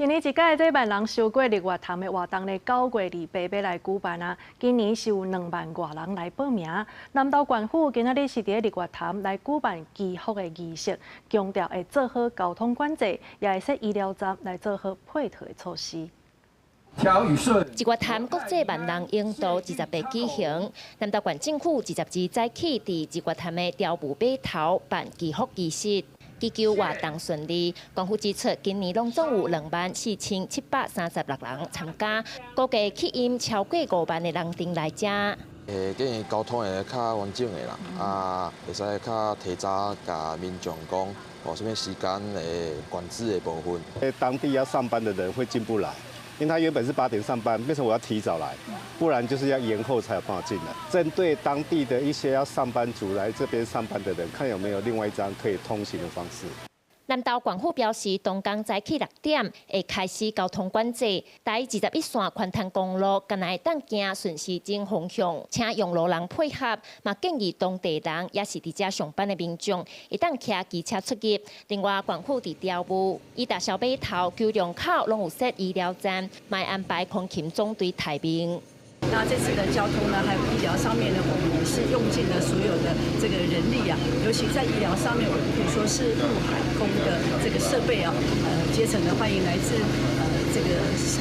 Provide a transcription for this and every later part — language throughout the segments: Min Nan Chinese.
一年一屆這萬人賞過日月潭的活動咧，9月28欲來舉辦啊。今年是有2萬外人來報名。南投縣府今仔日是佇日月潭來舉辦祈福的儀式，強調會做好交通管制，也會設醫療站來做好配套的措施。日月潭國際萬人泳渡28舉行，南投縣政府22早起佇日月潭的朝霧碼頭辦祈福儀式，祈求活動順利。縣府指出，今年攏總有24,736人參加，估計吸引超過5萬的人陣來遮。會建議交通會較完整的啦，啊，會使較提早共民眾講，哦，啥物時間的管制的部分。當地要上班的人會進不來。因為他原本是8點上班，變成我要提早來，不然就是要延後才有辦法進來。針對當地的一些要上班族來這邊上班的人，看有沒有另外一張可以通行的方式。南投縣府表示，當工早起6點會開始交通管制，台21線環潭公路敢若會當行順時針方向，請用路人配合，嘛建議當地人抑是佇遮上班的民眾，會當騎機車出入。另外，縣府佇朝霧、伊達小碼頭、九龍口攏有設醫療站，嘛會安排空勤總隊待命。那這次的交通呢，還有醫療上面呢，我們也是用盡了所有的這個人力啊，尤其在醫療上面，我們可以說是陸海空的這個設備啊，竭誠的歡迎來自這個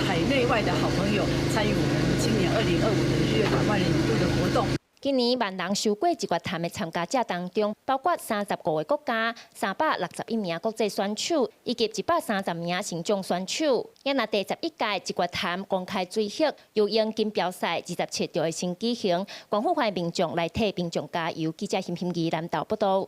海內外的好朋友參與我們今年2025的日月潭萬人泳渡的活動。今年萬人賞過日月潭的參加者當中，包括35個國家、361名國際選手，以及130名身障選手。也若第11屆日月潭公開水域游泳錦標賽27就會先舉行，縣府歡迎民眾來替民眾加油。記者欣欣怡南投報道。